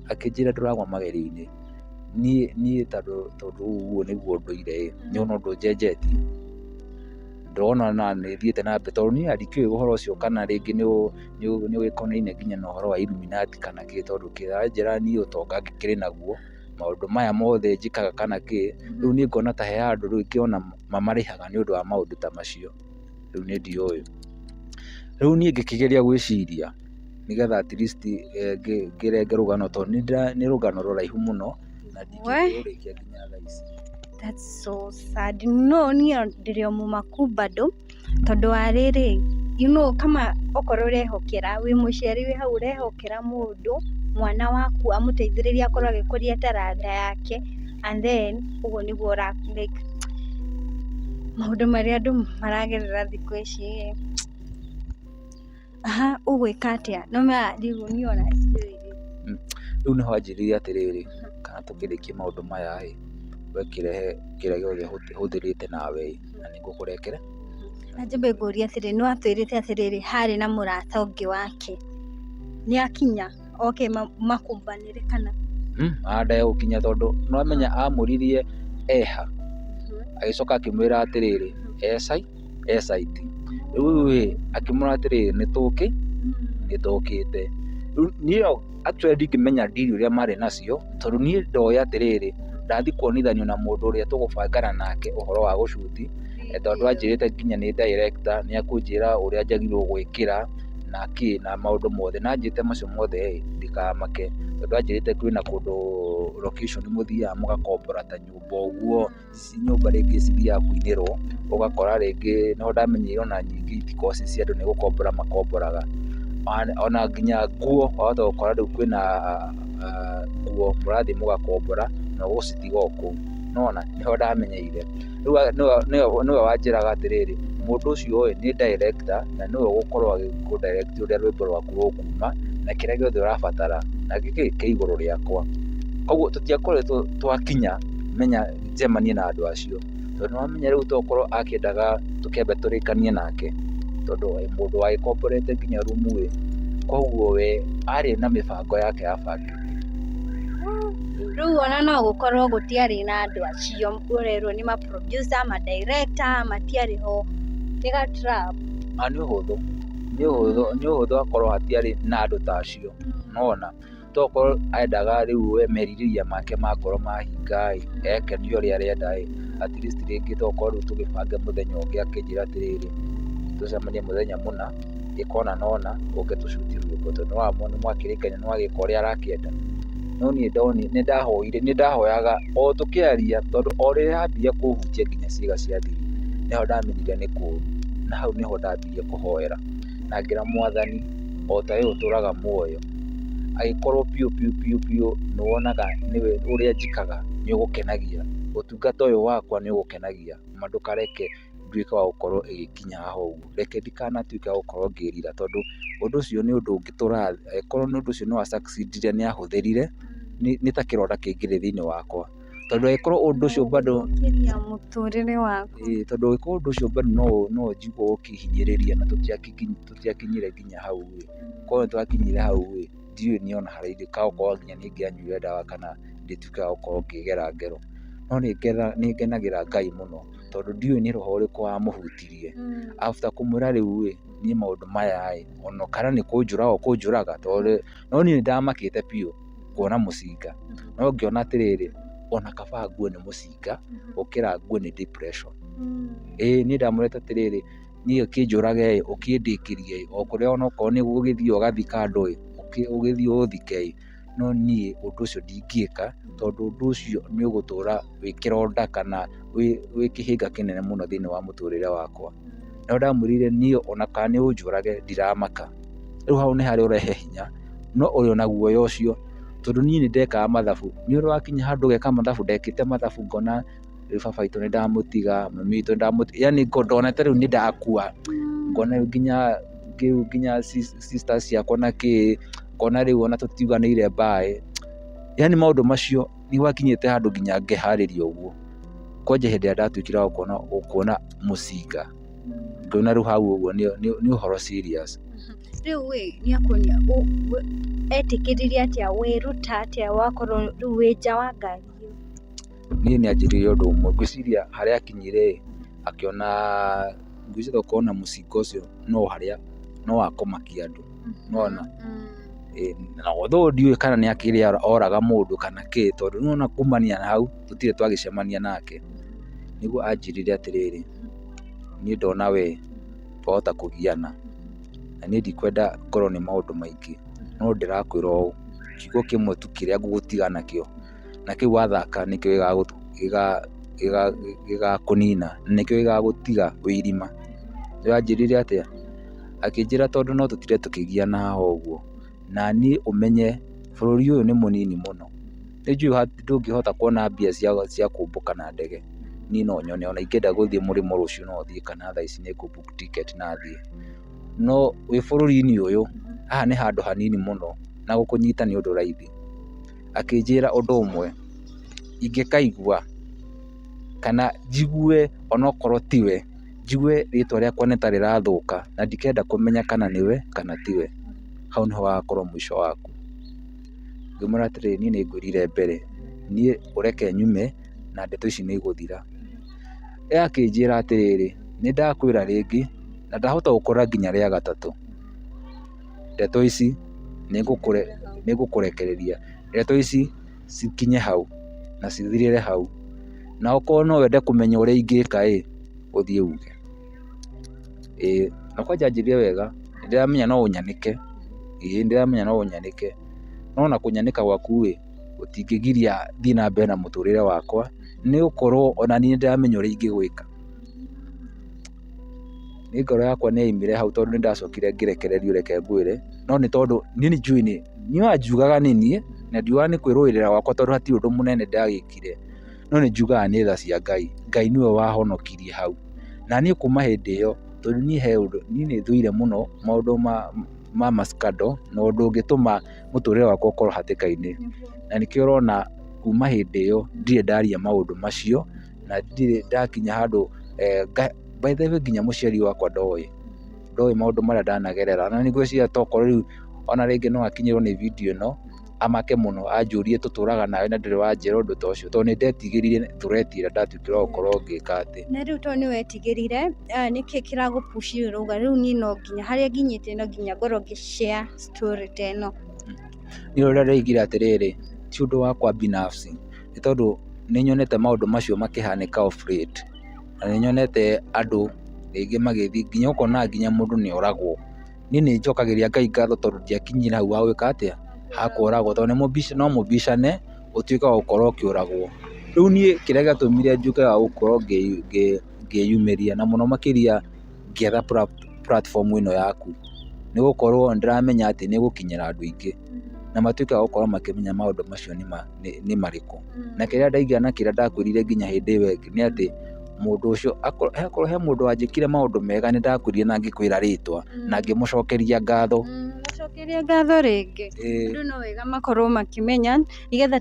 Akĩnjĩra ndũragwa magerio-inĩ, niĩ tondũ ũguo nĩguo ndũire ĩ, nĩwona ũndũ njenjetie, ndĩrona ona nĩ thiĩte na mbere, tondũ niĩ ndikĩũĩ ũhoro ũcio kana rĩngĩ nĩ ũgĩkonainie nginya na ũhoro wa Illuminati kana kĩ, tondũ kĩranjĩra niĩ ũtonga ngĩkĩrĩ naguo, maũndũ maya mothe njĩkaga kana kĩ, rĩu niĩ ngona ta he handũ rĩu ingĩona mamarĩhaga nĩ ũndũ wa maũndũ ta macio, rĩu niĩ ndiũĩ. Rĩu niĩ ngĩkĩgeria gwĩciria nĩgetha at least ngĩrenge rũgano tondũ nĩ rũgano rũraihu mũno na ndingĩrũrĩkia nginya thaa ici. That's so sad. No niĩ ndĩrĩ o mũmaku bado tondũ wa rĩrĩ, you know, kama okorwo ũrehokera wĩ mũciari wĩ hau ũrehokera mũndũ mwana waku amũteithĩrĩrie akorwo agĩkũria taranda yake, and then ũguo nĩguo ũra like maũndũ marĩa andũ maragerera thikũ ici ĩ, aha, ũgwĩka atĩa? No rĩu niĩ ona ndiũĩ. Rĩu nĩho anjĩrire atĩrĩrĩ, kana tũkĩrĩkie maũndũ maya ĩ, we kĩrehe kĩrĩa gĩothe hũthĩrĩte nawe ĩ, na nĩngũkũrekere. Na njambe ngũrie atĩrĩrĩ, nĩ watwĩrĩte atĩrĩrĩ, harĩ na mũrata ũngĩ wake, nĩ akinya oke makumbanĩre kana? Ndegũkinya tondũ nĩ wamenya amũririe eha, agĩcoka akĩmwĩra atĩrĩrĩ, e site. Rĩu ĩ, akĩmwĩra atĩrĩrĩ, nĩ tũkĩte. Rĩu niĩ actually ndingĩmenya deal ũrĩa marĩ nacio, tondũ niĩ ndoĩ atĩrĩrĩ, ndathiĩ kuonithanio na mũndũ ũrĩa tũgũbangana nake ũhoro wa gũcuti, tondũ anjĩrĩte nginya nĩ director, nĩ akũnjĩra ũrĩa njagĩrĩirwo gwĩkĩra na kĩ na maũndũ mothe, na anjĩrĩte macio mothe ĩ, ndikamake, tondũ anjĩrĩte kwĩna kũndũ location mũthiaga mũgakombora ta nyũmba ũguo, ici nyũmba rĩngĩ cithiaga kũinĩrwo, ũgakora rĩngĩ nĩho ndamenyeire ona nyingĩ itikoragwo ci cia andũ nĩ gũkombora makomboraga. Ona nginya nguo wahota gũkora rĩu kwĩna nguo mũrathiĩ mũgakombora na ũgũcitiga o kũu, nĩwona nĩho ndamenyeire. Rĩu nĩwe wanjĩraga atĩrĩrĩ, mũndũ ũcio ĩ nĩ director na nĩwe ũgũkorwo agĩkũ direct ũrĩa rwĩmbo rwaku rũkuma na kĩrĩa gĩothe ũrabatara na gĩkĩ kĩ igũrũ rĩakwa. Koguo tũtiakoretwo twakinya menya njemanie na andũ acio, tondũ nĩwamenya rĩu tokorwo akĩendaga tũkĩambe tũrĩkanie nake, tondũ mũndũ wagĩkomborete nginya rumu ĩ, koguo we arĩ na mĩbango yake abangĩte. Rĩu ona no gũkorwo gũtiarĩ na andũ acio ũrerwo nĩ ma producer, ma director matiarĩ ho, nĩ ga trap. Nĩ ũhũthũ, nĩ ũhũthũ, nĩ ũhũthũ akorwo hatiarĩ na andũ ta acio, nĩwona, tokorwo endaga rĩu we merirĩria make ma ngoro mahinga ĩ, ekenio ũrĩa arenda ĩ, at least rĩngĩ tokorwo rĩu tũgĩbange mũthenya ũngĩ akĩnjĩra atĩrĩrĩ, tũcemanie mũthenya mũna, ĩka ũna na ũna, ũke tũcuti rwĩmbo, tondũ nĩmwakĩrĩkania nĩwagĩka ũrĩa arakĩenda. No niĩ ndonire, nĩ ndahoire, nĩ ndahoyaga o tũkĩaria, tondũ o rĩrĩa ambirie kũhutia nginya ciĩga cia thiri, nĩho ndamenyire nĩ kũũru, na hau nĩho ndambirie kũhoera, na ngĩra Mwathani o ta we ũtũraga muoyo, angĩkorwo biũ biũ biũ biũ nĩ wonaga nĩwe ũrĩa njĩkaga nĩ ũgũkenagia, ũtungata ũyũ wakwa nĩ ũgũkenagia, ma ndũkareke nduĩke wa gũkorwo ĩgĩkinya haha ũguo, reke ndikanatuĩke wa gũkorwo ngĩrira, tondũ ũndũ ũcio nĩ ũndũ ũngĩtũra, angĩkorwo nĩ ũndũ ũcio nĩ wa succeed ire nĩ ahũthĩrire, nĩ ta kĩronda kĩngĩrĩ thĩinĩ wakwa, tondũ angĩkorwo ũndũ ũcio bado Gũthũkĩria mũtũrĩre waku. Ĩĩ, tondũ angĩkorwo ũndũ ũcio bado no njigue ũkĩhinyĩrĩria na tũtiakinyire nginya hau ĩ, korwo nĩ twakinyire hau ĩ, ndiũĩ niĩ ona harĩa ingĩkorwo nginya nĩ ingĩanyuire ndawa kana ndĩtuĩke wa gũkorwo ngĩgera ngero. No nĩ ngenagĩra Ngai mũno, tondũ ndiũĩ nĩ roho ũrĩkũ wamũhutirie. After kũmwĩra rĩu ĩ, niĩ maũndũ maya ĩ, ona kana nĩ kũnjũraga ũkũnjũraga, tondũ no niĩ nĩ ndamakĩte biũ kuona mũcinga, no ngĩona atĩrĩrĩ, ona kaba ngue nĩ mũcinga gũkĩra ngue nĩ depression. Ĩĩ niĩ ndamwĩrĩte atĩrĩrĩ, niĩ ũkĩnjũrage ĩ, ũkĩndĩkĩrie ĩ, o kũrĩa onokorwo nĩ gũgĩthiĩ ũgathika andũ ĩ, ũgĩthiĩ ũthike ĩ, no niĩ ũndũ ũcio ndingĩka, tondũ ũndũ ũcio nĩ ũgũtũra wĩ kĩronda kana wĩ kĩhĩnga kĩnene mũno thĩinĩ wa mũtũrĩre wakwa. No ndamwĩrire niĩ ona kana nĩ ũnjũrage ndiramaka. Rĩu hau nĩ harĩa ũrehe hinya, no ũrĩ ona guoya ũcio, tondũ niĩ nĩ ndekaga mathabu, nĩ ũrĩ wakinya handũ ũgeka mathabu, ndekĩte mathabu ngona rĩu baba witũ nĩ ndamũtiga, mami witũ nĩ ndamũtiga, yani ndona ta rĩu nĩ ndakua, ngona rĩu nginya rĩu nginya sisters ciakwa na kĩ, ngona rĩu ona tũtiuganĩire bye, yani maũndũ macio nĩ gwakinyĩte handũ nginya ngeharĩria ũguo, kwanja hĩndĩ ĩrĩa ndatuĩkire wa gũkuona mũcinga, ngĩona rĩu hau ũguo nĩ ũhoro serious. Rĩu ĩ, nĩ akuonia etĩkĩririe atĩa, weruta atĩa wakorwo rĩu wĩ nja wa ngari ĩyo? Niĩ nĩ anjĩrire ũndũ ũmwe, ngwĩciria harĩa akinyire ĩ, akĩona ngwĩciria okorwo na mũcinga ũcio no harĩa no wa kũmakia andũ, nĩwona? Na although ndiũĩ kana nĩ akĩrĩ oraga mũndũ kana kĩ, tondũ nĩwona kumania na hau tũtirĩ twagĩcemania nake. Nĩguo anjĩrire atĩrĩrĩ, niĩ ndona we twahota kũgiana, na niĩ ndikwenda ngorwo nĩ maũndũ maingĩ, no ndĩrakwĩra ũũ, kiugo kĩmwe tu kĩrĩa ngũgũtiga nakĩo, na kĩu wathaka nĩkĩo gĩgakũnina, na nĩkĩo gĩgagũtiga wĩ irima. Anjĩrire atĩa? Akĩnjĩra tondũ no tũtinde tũkĩgiana haha ũguo, na niĩ ũmenye Bũrũri ũyũ nĩ mũnini mũno, nĩ njũĩ ndũngĩhota kuona mbia cia kũmbũka na ndege, niĩ no nyone ona ingĩenda gũthiĩ mũrĩmo rũciũ no thiĩ kana thaa ici nĩ ngũ book ticket na thiĩ. No wĩ bũrũri-inĩ ũyũ, haha nĩ handũ hanini mũno na gũkũnyita nĩ ũndũ raithi. Akĩnjĩra ũndũ ũmwe, ingĩkaigua kana njigue onokorwo tiwe, njigue rĩtwa rĩakwa nĩ ta rĩrathũka na ndikenda kũmenya kana nĩwe kana tiwe, hau nĩho hagakorwo mũico waku. Ngĩmwĩra atĩrĩrĩ, niĩ nĩ ngwĩrire mbere, niĩ ũreke nyume na ndeto ici nĩ igũthira. We akĩnjĩra atĩrĩrĩ, nĩ ndakwĩra rĩngĩ na ndahota gũkwĩra nginya rĩa gatatũ, ndeto ici nĩ ngũkũrekereria, ndeto ici cikinye hau na cithirĩre hau, na okorwo no wende kũmenya ũrĩa ingĩka ĩ, ũthiĩ uge. Ĩĩ na kwanja anjĩrire wega, nĩ ndĩramenya no ũnyanĩke, ĩĩ nĩ ndĩramenya no ũnyanĩke, no ona kũnyanĩka gwaku ĩ, gũtingĩgiria thiĩ na mbere na mũtũrĩre wakwa, nĩ gũkorwo ona niĩ nĩ ndĩramenya ũrĩa ingĩgwĩka. Niĩ ngoro yakwa nĩ yaumire hau tondũ nĩ ndacokire ngĩrekererio reke ngwĩre, no nĩ tondũ niĩ nĩ njũĩ nĩ niĩ njugaga nĩ niĩ na ndiugaga nĩ kwĩrũĩrĩra gwakwa tondũ hatirĩ ũndũ mũnene ndagĩkire, no nĩ njugaga nĩ tha cia Ngai. Ngai nĩwe wahonokirie hau. Na niĩ kuma hĩndĩ ĩyo, tondũ niĩ he ũndũ, niĩ nĩ thũire mũno maũndũ ma ma scandal na ũndũ ũngĩtũma mũtũrĩre wakwa ũkorwo hatĩka-inĩ. Na nĩkĩo ũrona kuma hĩndĩ ĩyo ndirĩ ndaria maũndũ macio na ndirĩ ndakinya handũ, by the way nginya mũciari wakwa ndoĩ, ndoĩ maũndũ marĩa ndanagerera. Na nĩ ngwĩciria tokorwo rĩu ona rĩngĩ no akinyĩrwo nĩ video ĩno amake mũno anjũrie tũtũraga nawe na ndũrĩ wanjĩra ũndũ ta ũcio, tondũ nĩ ndetigĩrire threat ĩrĩa ndatuĩkire wa gũkorwo ngĩka atĩ. Na rĩu tondũ nĩ wetigĩrire, nĩkĩ kĩragũ push ũrauga rĩu niĩ no nginya harĩa nginyĩte no nginya ngorwo ngĩ share story ta ĩno? Niĩ ũrĩa ndĩraigire atĩrĩrĩ, ti ũndũ wakwa binafsi, nĩ tondũ nĩ nyonete maũndũ macio makĩhanĩka off late, na nĩ nyonete andũ rĩngĩ magĩthiĩ nginya ũkona nginya mũndũ nĩ oragwo. Niĩ nĩ njokagĩria Ngai ngatho tondũ ndiakinyire hau ha gwĩka atĩa, ha kũragwo, tondũ no mũbicane ũtuĩke wa gũkorwo ũkĩũragwo. Rĩu niĩ kĩrĩa gĩatũmire nduĩke wa gũkorwo ngĩyumĩria na mũno makĩria ngĩetha platform ĩno yaku, nĩ gũkorwo nĩ ndĩramenya atĩ nĩ ĩgũkinyĩra andũ aingĩ na matuĩke a gũkorwo makĩmenya maũndũ macio nĩ marĩkũ. Na kĩrĩa ndaiga na kĩrĩa ndakwĩrire nginya hĩndĩ ĩyo ĩngĩ nĩ atĩ mũndũ ũcio akorwo he mũndũ wanjĩkire maũndũ mega nĩ ndakwĩrire na ngĩkwĩra rĩtwa na ngĩmũcokeria ngatho. Mũcokerie ngatho rĩngĩ. Andũ no wega makorwo makĩmenya nĩgetha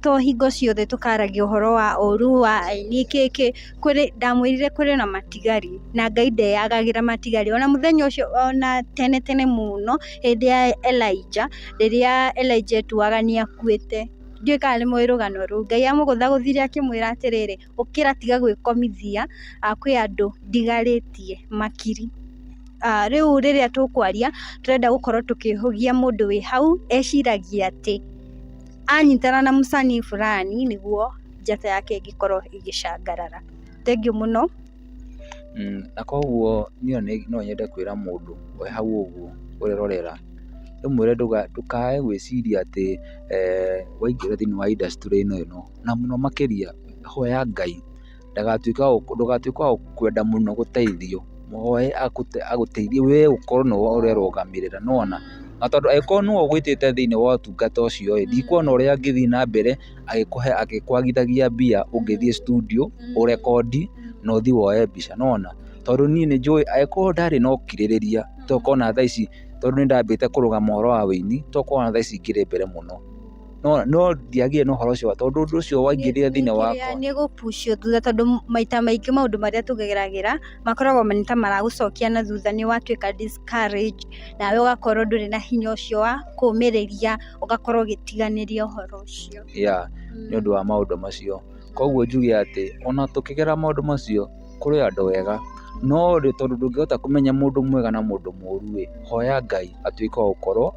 to hingo ciothe tũkaragia ũhoro wa ũru wa aini kĩ kũrĩ, ndamwĩrire kũrĩ na matigari na Ngai ndeyagagĩra matigari. Ona mũthenya ũcio ona tene tene mũno hĩndĩ ya Elijah, rĩrĩa Elijah etuaga nĩ akuĩte, ndiũĩ kana nĩ mũĩ rũgano rũu, Ngai amũgũthagũthire akĩmwĩra atĩrĩrĩ, ũkĩra tiga gwĩkomithia, kwĩ andũ ndigarĩtie makiri. Rĩu rĩrĩa tũkwaria tũrenda gũkorwo tũkĩhũgia mũndũ wĩ hau eciragia atĩ anyitana na msanii fulani nĩguo njata yake ĩngĩkorwo ĩgĩcangarara. Thengiũ mũno. Na koguo niĩ no nyende kwĩra mũndũ wĩ hau ũguo ũrerorera, ndĩmwĩre ndũkae gwĩciria atĩ waingĩra thĩinĩ wa industry ĩno, na mũno makĩria hoya Ngai ndũgatuĩke wa kwenda mũno gũteithio, mũhoe agũteithie we ũkorwo nĩwe ũrerũgamĩrĩra, nĩwona? Na tondũ angĩkorwo nĩwe ũgwĩtĩte thĩinĩ wa ũtungata ũcio ĩ, ndikuona ũrĩa angĩthiĩ na mbere agĩkwagithagia mbia ũngĩthiĩ studio ũrekondi na ũthiĩ woe mbica, nĩwona? Tondũ niĩ nĩ njũĩ angĩkorwo ndarĩ na ũkirĩrĩria tokorwo ona thaa ici tondũ nĩ ndambĩte kũrũgama ũhoro wa ũini, tokorwo ona thaa ici ngĩrĩ mbere mũno. No ndiagire na ũhoro ũcio tondũ ũndũ ũcio waingĩrire thĩinĩ wakwa. Nĩ gũ push thutha tondũ maita maingĩ maũndũ marĩa tũgeragĩra makoragwo nĩ ta maragũcokia na thutha, nĩ watuĩka discouraged nawe ũgakorwo ndũrĩ na hinya ũcio wa kũũmĩrĩria, ũgakorwo ũgĩtiganĩria ũhoro ũcio. Yeah, nĩ ũndũ wa maũndũ macio. Koguo njuge atĩ ona tũkĩgera maũndũ macio kũrĩ andũ ega, no tondũ ndũngĩhota kũmenya mũndũ mwega na mũndũ mũru ĩ, hoya Ngai atuĩke wa gũkorwo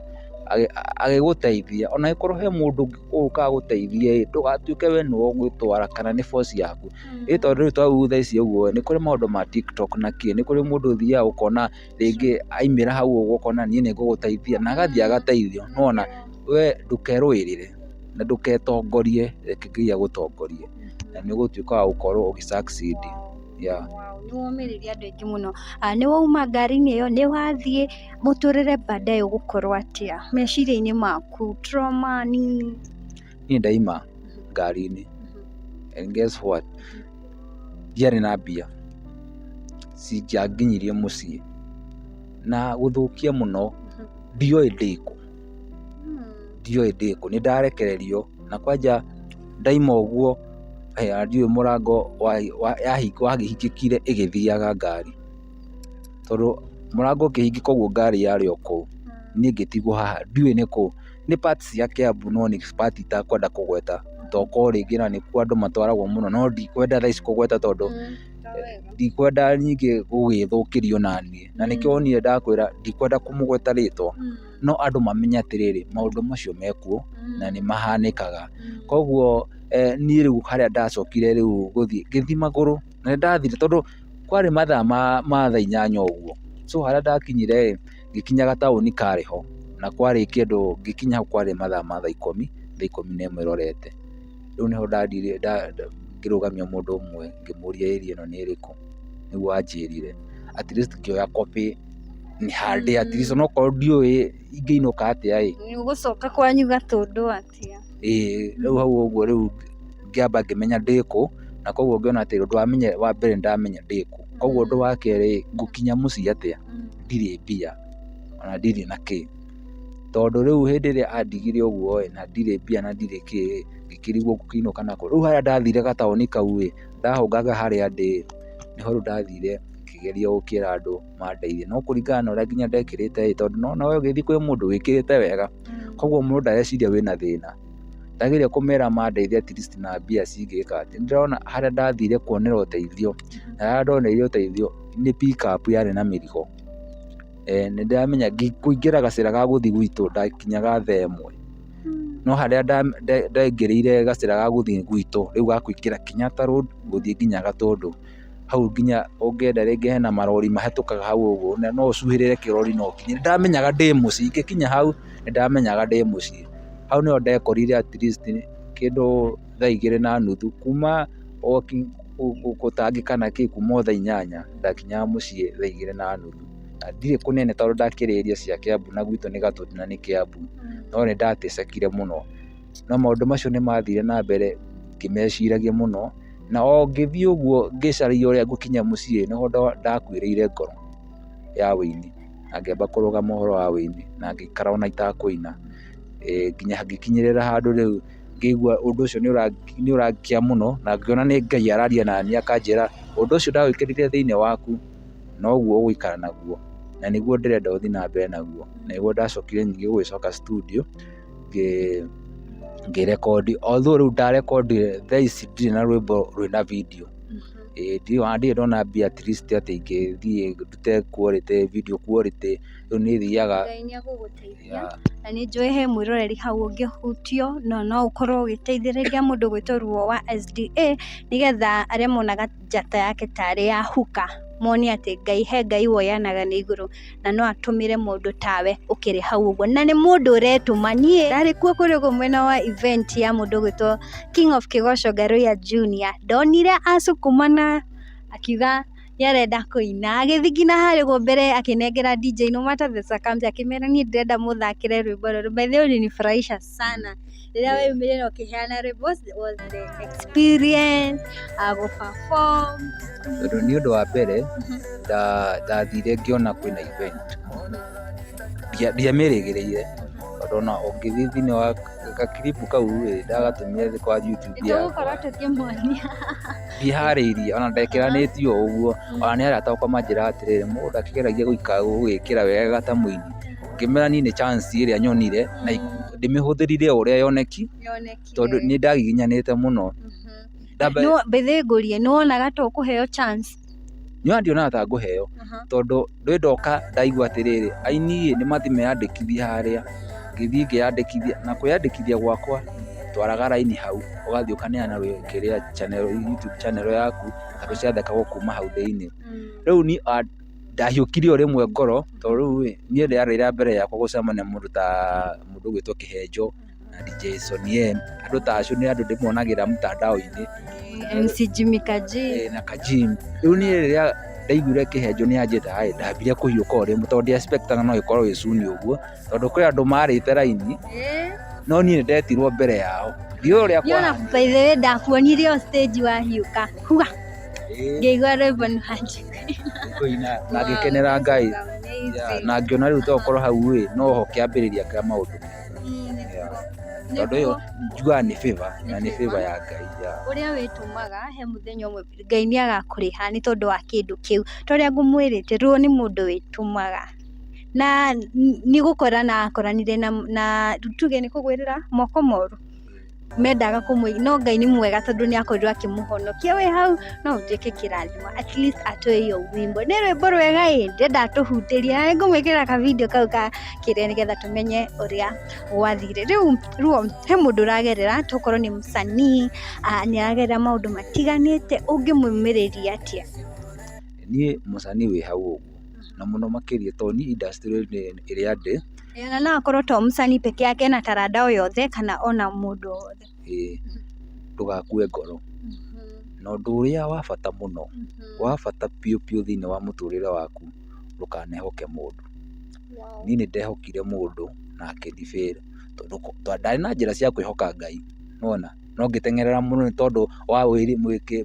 agĩgũteithia. Ona angĩkorwo he mũndũ ũgũka agũteithie ĩ, ndũgatuĩke we nĩwe ũgwĩtwara kana nĩ force yaku. Ĩ tondũ rĩu ta thaa ici ũguo nĩ kũrĩ maũndũ ma TikTok na kĩ, nĩ kũrĩ mũndũ ũthiaga ũkona rĩngĩ aimĩra hau ũguo ũkona niĩ nĩ ngũgũteithia na agathiĩ agateithio, nĩwona? We ndũkerũĩrĩre na ndũketongorie, reke Ngai agũtongorie na nĩ ũgũtuĩka wa gũkorwo ũgĩ succeed. Yeah. Wow, nĩ womĩrĩria andũ aingĩ mũno. Nĩ wauma ngari-inĩ ĩyo, nĩ wathiĩ, mũtũrĩre baadaye ũgũkorwo atĩa meciria-inĩ maku, trauma nini? Niĩ ndaima ngari-inĩ and guess what, ndiarĩ na mbia cingĩanginyirie mũciĩ na gũthũkia mũno ndioĩ ndĩkũ, ndioĩ ndĩkũ, nĩ ndarekererio na kwanja ndaima ũguo ndiũĩ mũrango wahingĩkire ĩgĩthiaga ngari, tondũ mũrango ũkĩhingĩka ũguo ngari yarĩ o kũu, niĩ ngĩtigwo haha ndiũĩ nĩ kũ. Nĩ part cia Kiambu no nĩ part itakwenda kũgweta tokorwo rĩngĩ na nĩkuo andũ matwaragwo mũno no ndikwenda thaa ici kũgweta tondũ ndikwenda ningĩ gũgĩthũkĩrio naniĩ, na nĩkĩo wonire ndakwĩra ndikwenda kũmũgweta rĩtwa, no andũ mamenye atĩrĩrĩ maũndũ macio mekuo na nĩ mahanĩkaga. Koguo niĩ rĩu harĩa ndacokire rĩu gũthiĩ, ngĩthiĩ magũrũ na nĩ ndathire tondũ kwarĩ mathaa ma thaa 8 ũguo, so harĩa ndakinyire ĩ, ngĩkinya gataũni karĩ ho na kwarĩ kĩndũ, ngĩkinya hau kwarĩ mathaa ma thaa 10, thaa 11 ĩrorete. Rĩu nĩho ndathire ngĩrũgamia mũndũ ũmwe ngĩmũria area ĩno nĩ ĩrĩkũ, nĩguo anjĩrire at least ngĩoya copy handĩ at least onokorwo ndiũĩ ingĩinũka atĩa ĩ. Nĩ ũgũcoka kwanyu Gatũndũ atĩa? Ĩĩ rĩu hau ũguo rĩu ngĩamba ngĩmenya ndĩkũ na koguo ngĩona atĩ ũndũ wa mbere nĩndamenya ndĩkũ, koguo ũndũ wa kerĩ ngũkinya mũciĩ atĩa ndirĩ mbia ona ndirĩ na kĩ, tondũ rĩu hĩndĩ ĩrĩa andigire ũguo ĩ na ndirĩ mbia na ndirĩ kĩ ĩ, ngĩkĩrigwo ngũkĩinũka nakũ. Rĩu harĩa ndathire gataũni kau ĩ, ndahũngaga harĩa ndĩ ĩ, nĩho rĩu ndathire ngĩgeria gũkĩra andũ mandeithie, no kũringana na ũrĩa nginya ndekĩrĩte ĩ, tondũ nĩwona we ũgĩthiĩ kwĩ mũndũ wĩkĩrĩte wega, koguo mũndũ ndareciria wĩna thĩna. Ndageria kũmera mandeithie at least na mbia cingĩka atĩ, nĩndĩrona harĩa ndathire kuonera ũteithio, na harĩa ndoneire ũteithio nĩ pick up yarĩ na mĩrigo. Nĩndĩramenya kũingĩra gacĩra ga gũthiĩ gwitũ ndakinyaga thaa 1, no harĩa ndaingĩrĩire gacĩra ga gũthiĩ gwitũ rĩu ga kũingĩra Kenyatta Road gũthiĩ nginya Gatũndũ, hau nginya ũngĩenda rĩngĩ hena marori mahĩtũkaga hau ũguo na no ũcuhĩrĩre kĩrori no ũkinye. Nĩndamenyaga ndĩ mũciĩ, ingĩkinya hau nĩndamenyaga ndĩ mũciĩ. Hau nĩho ndekorire at least kĩndũ thaa 2:30 kuma gũtangĩka na kĩ kuma o thaa 8 ndakinyaga mũciĩ thaa 2:30. Na ndirĩ kũnene tondũ ndakĩrĩ area cia Kiambu na gwitũ nĩ Gatũndũ na nĩ Kiambu, no nĩndatecekire mũno. No maũndũ macio nĩmathire na mbere ngĩmeciragia mũno, na o ngĩthiĩ ũguo ngĩcaria ũrĩa ngũkinya mũciĩ nĩho ndakuĩrĩire ngoro ya wũini na ngĩamba kũrũgama ũhoro wa wũini na ngĩikara ona itakũina, nginya ngĩkinyĩrĩra handũ rĩu ngĩigua ũndũ ũcio nĩ ũrangia mũno na ngĩona nĩ Ngai araria naniĩ akanjĩra ũndũ ũcio ndawĩkĩrire thĩiniĩ waku noguo ũgũikara naguo na nĩguo ndĩrenda ũthiĩ na mbere naguo. Na nĩguo ndacokire ningĩ gũgĩcoka studio ngĩrekondi, although rĩu ndarekondire thaa ici ndirĩ na rwĩmbo rwĩna video, ona ndirĩ ndona mbia at least atĩ ingĩthiĩ ndute quality, video quality, rĩu niĩ thiaga. Ngai nĩ egũgũteithia na nĩ njũĩ he mwĩroreri hau ũngĩhutio na no ũkorwo ũgĩteithĩrĩria mũndũ ũgwĩtwo Ruo wa SDA nĩgetha arĩa monaga njata yake tarĩ ya huka mone atĩ Ngai he Ngai woyanaga na igũrũ na no atũmĩre mũndũ tawe ũkĩrĩ hau ũguo na nĩ mũndũ ũretũma. Niĩ ndarĩ kuo kũrĩa ũguo mwena wa event ya mũndũ ũgwĩtwo King of Kĩgoco Ngaruiya Junior, ndonire acukumana akiuga nĩ arenda kũina, agĩthiĩ nginya harĩa ũguo mbere akĩnengera DJ no matter the circumstance, akĩmera niĩ ndĩrenda mũthakĩre rwĩmbo rũrũ. By the way ulinifurahisha sana rĩrĩa weyumĩria na ũkĩheana rwĩmbo, what was the experience gũ perform? Tondũ nĩ ũndũ wa mbere ndathire ngĩona kwĩna event, ndiamĩrĩgĩrĩire tondũ ona ũngĩthiĩ thĩinĩ wa gakiribu kau ĩ ndagatũmire kwa YouTube yakwa. Nĩtũgũkorwo tũkĩmuonia. Ndiharĩirie ona ndekĩranĩtie o ũguo, ona nĩ arata akwa manjĩraga atĩrĩrĩ mũndũ akĩgeragia gũgĩkĩra wega ta mũini, ngĩmera niĩ nĩ chance ĩrĩa nyonire na ndĩmĩhũthĩrire o ũrĩa tondũ nĩ ndagiginyanĩte mũno. By the way ngũrie, nĩ wonaga ta ũkũheo chance? Niĩ ndionaga ta ngũheo tondũ ndĩ ndoka ndaigua atĩrĩrĩ aini ĩ nĩ mathiĩ meyandĩkithie harĩa, ngĩthiĩ ngĩyandĩkithia na kwĩyandĩkithia gwakwa twaraga raini hau ũgathiĩ ũkaneana kĩrĩa channel, YouTube channel yaku tondũ ciathekagwo kuma hau thĩiniĩ. Rĩu niĩ ndahiũkirie o rĩmwe ngoro tondũ rĩu ĩ niĩ rĩarĩ rĩa mbere yakwa gũcemania na mũndũ ta mũndũ ũgwĩtwo Kĩhenjo. na DJ Sonny M, andũ ta acio nĩ andũ ndĩmonagĩra mtandao-inĩ. MC Jimmy Kaji. Na Kajim. Rĩu niĩ rĩrĩa ndaiguire Kĩhenjo nĩ anjĩta ĩ, ndambire kũhiũka o rĩmwe tondũ ndi expect aga no ĩkorwo ĩ soon ũguo, tondũ kwĩ andũ marĩte raini no niĩ nĩ ndetirwo mbere yao, ndiũĩ ũrĩa Niĩ ona kwahanire. by the way ndakuonire o stage wahiũka huga ngĩigua rwĩmbo nĩ wanjia. Kũina na ngĩkenera Ngai. Yeah, na ngĩona rĩu tokorwo hau ĩ noho kĩambĩrĩria kĩa maũndũ mega. Yeah. Tondũ ĩyo njugaga nĩ favor na nĩ favor ya Ngai. Yeah. Ũrĩa wĩtũmaga he mũthenya ũmwe Ngai nĩ agakũrĩha nĩ tondũ wa kĩndũ kĩu. Ta ũrĩa ngũmwĩrĩte Ruo nĩ mũndũ wĩtũmaga na nĩ gũkorana akoranire na tuge nĩ kũgwĩrĩra moko moru mendaga kũmũiga no Ngai nĩ mwega tondũ nĩ akorirwo akĩmũhonokia wĩ hau no ũtuĩke kĩrathimo at least atoe hiyo wimbo. Nĩ rwĩmbo rwega ĩ ndĩrenda atũhutĩrie na nĩngũmwĩkĩrĩra ka video kau ka kĩrĩa nĩgetha tũmenye ũrĩa gwathire. Rĩu Ruo he mũndũ ũragerera tokorwo nĩ msanii nĩ aragerera maũndũ matiganĩte ũngĩmũmĩrĩria atĩa? Niĩ mũcanii wĩ hau ũguo na mũno makĩria tondũ niĩ industry-inĩ ĩrĩa ndĩ. Na no akorwo to msanii peke yake ena taranda o yothe kana ona mũndũ o wothe. Ĩĩ, ndũgakue ngoro. Na ũndũ ũrĩa wa bata mũno, wa bata biũ biũ thĩinĩ wa mũtũrĩre waku, ndũkanehoke mũndũ. Niĩ nĩ ndehokire mũndũ na akĩni fail tondũ ndarĩ na njĩra cia kwĩhoka Ngai, nĩwona? No ngĩteng'erera mũno nĩ tondũ wa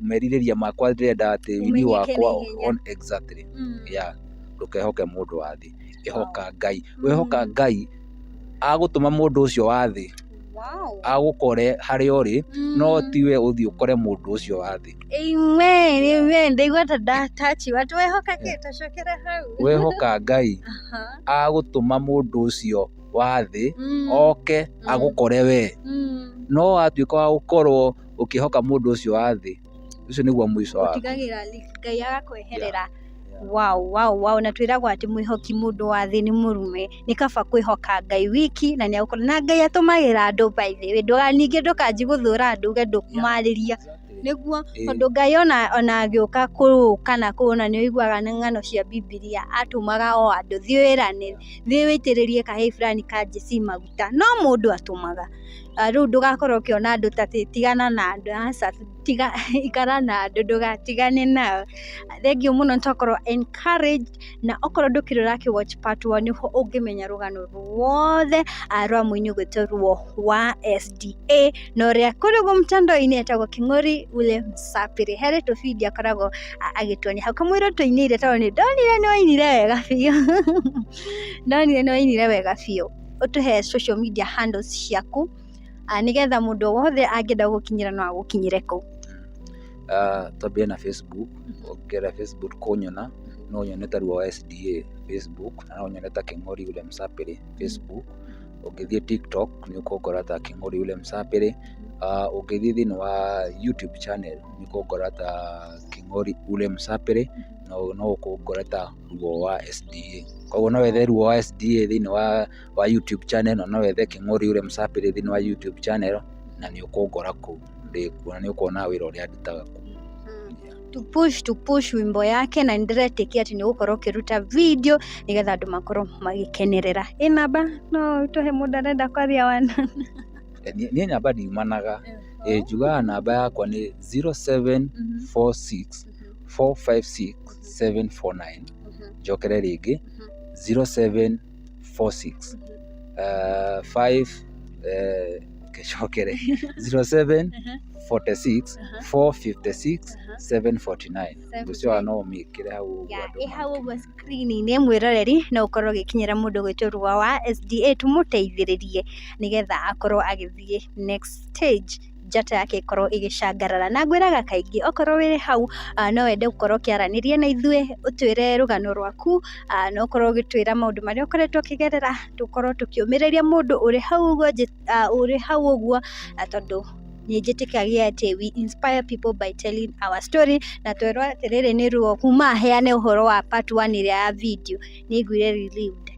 merirĩria makwa ndĩrenda atĩ ũini wakwa exactly. Yeah, ndũkehoke mũndũ wa thĩ, ĩhoka Ngai. Wehoka Ngai agũtũma mũndũ ũcio wa thĩ agũkore harĩa ũrĩ, no tiwe ũthiĩ ũkore mũndũ ũcio wa thĩ. Amen, amen. Ndaigua ta ndatachiwa. Wehoka kĩ? Tũcokere hau. Wehoka Ngai agũtũma mũndũ ũcio wa thĩ oke agũkore we. No watuĩka wa gũkorwo ũkĩhoka mũndũ ũcio wa thĩ, ũcio nĩguo mũico waku. Ũtigagĩra Ngai agakweherera. Wow, wow, wow. Na twĩragwo atĩ mwĩhoki mũndũ wa thĩ nĩ mũrume. Nĩ kaba kwĩhoka Ngai wiki na nĩ agũkorwo na Ngai atũmagĩra andũ by the way. Ningĩ ndũkanji gũthũra andũ uge ndũkũmarĩria. Nĩguo tondũ Ngai ona agĩũka kũũ kana kũũ na nĩ ũiguaga ng'ano cia Bibilia atũmaga o andũ thiĩ wĩrane, thiĩ wĩitĩrĩrie kahĩĩ fulani ka Jesii maguta. No mũndũ atũmaga. Rĩu ndũgakorwo ũkĩona andũ ta tigana na andũ, aca tiga ikara na andũ ndũgatigane nao. Thengiũ mũno nĩ twakorwo encouraged na okorwo ndũkĩrĩ ũrakĩ watch part 1 nĩho ũngĩmenya rũgano ruothe rwa mũini ũgwĩtwo Ruo wa SDA na ũrĩa kũrĩ ũguo mtandao-inĩ etagwo Kĩng'ori ule Msapĩrĩ. Harĩ tũbindio akoragwo agĩtuonia hau. Kamũira tũinĩire tondũ nĩ ndonire nĩ wainire wega biũ. Ndonire nĩ wainire wega biũ. Ũtũhe social media handles ciaku nĩgetha mũndũ o wothe angĩenda gũgũkinyĩra no agũkinyĩre kũu. Twambie na Facebook, ũngĩenda Facebook kũnyona no ũnyone ta Ruo wa SDA Facebook, na no ũnyone ta Kĩng'ori ule Msapĩrĩ Facebook. Ũngĩthiĩ TikTok nĩ ũkũngora ta Kĩng'ori ule Msapĩrĩ. Ũngĩthiĩ thĩinĩ wa YouTube channel nĩ ũkũngora ta Kĩng'ori ule Msapĩrĩ, no ũkũngora ta Ruo wa SDA. Koguo no wethe Ruo wa SDA thĩinĩ wa YouTube channel, na no wethe Kĩng'ori ule Msapĩrĩ thĩinĩ wa YouTube channel, na nĩ ũkũngora kũu ndĩkuo na nĩ ũkuona wĩra ũrĩa ndutaga kũu. To push wimbo yake na nĩndĩretĩkia atĩ nĩ ũgũkorwo ũkĩruta video nĩgetha andũ makorwo magĩkenerera. Ĩ namba no ũtũhe mũndũ arenda kwaria wana. Niĩ namba ndiumanaga, njugaga namba yakwa nĩ 0746 456 749. Njokere rĩngĩ 0746 5 ngĩcokere 0746 456 749. Ngwĩciria no ũmĩkĩre hau ũguo andũ Ĩ hau ũguo screen-inĩ mwĩroreri no ũkorwo ũgĩkinyĩra mũndũ ũgwĩtwo Ruo wa SDA tũmũteithĩrĩrie nĩgetha akorwo agĩthiĩ next stage njata yake ĩkorwo ĩgĩcangarara. Na ngwĩraga kaingĩ okorwo wĩ hau no wende gũkorwo ũkĩaranĩria na ithuĩ ũtwĩre rũgano rwaku, no ũkorwo ũgĩtwĩra maũndũ marĩa ũkoretwo ũkĩgerera, tũkorwo tũkĩũmĩrĩria mũndũ ũrĩ hau ũguo ũrĩ hau ũguo tondũ nĩ njĩtĩkagia atĩ we inspire people by telling our story. Na twerwo atĩrĩrĩ nĩ Ruo kuma aheane ũhoro wa part 1 ĩrĩa ya video nĩ aiguire relieved.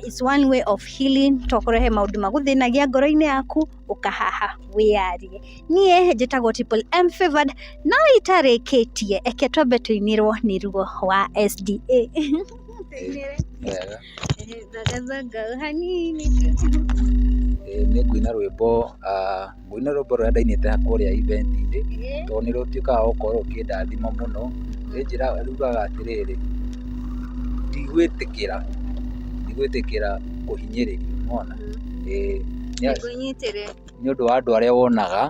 It's one way of healing. Tokorwo he maũndũ magũthĩnagia ngoro-inĩ yaku ũkahaha wĩyarie. Niĩ njĩtagwo Triple M Favored no itarĩkĩtie eke twambe tũinĩrwo nĩ Ruo wa SDA. Tũinĩre. Wega. Thagathanga hanini tu. Nĩ ngũina rwĩmbo, ngũina rwĩmbo rũrĩa ndainĩte kũrĩa event-inĩ, tondũ nĩ rũtuĩkaga wa gũkorwo rũkĩndathima mũno. Rũnjĩraga, rugaga atĩrĩrĩ, ndigwĩtĩkĩra, ndigwĩtĩkĩra kũhinyĩrĩrio, nĩ wona? Ĩĩ. Nĩ ũndũ wa andũ arĩa wonaga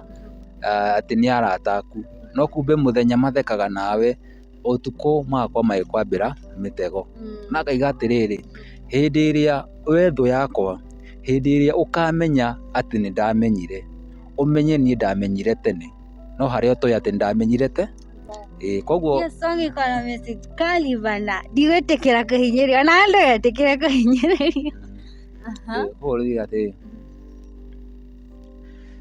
atĩ nĩ arata aku, no kumbe mũthenya mathekaga nawe, ũtukũ magakorwo magĩkwambĩra mĩtego. Na ngaiga atĩrĩrĩ, hĩndĩ ĩrĩa we thũ yakwa, hĩndĩ ĩrĩa ũkamenya atĩ nĩ ndamenyire, ũmenye niĩ ndamenyire tene, no harĩa ũtoĩ atĩ nĩ ndamenyire tene. Ĩĩ koguo Hiyo song iko na message kali bana. Ndigwĩtĩkĩra kũhinyĩrĩrio. Ona ndũgetĩkĩre kũhinyĩrĩrio. Koguo rĩu atĩrĩ,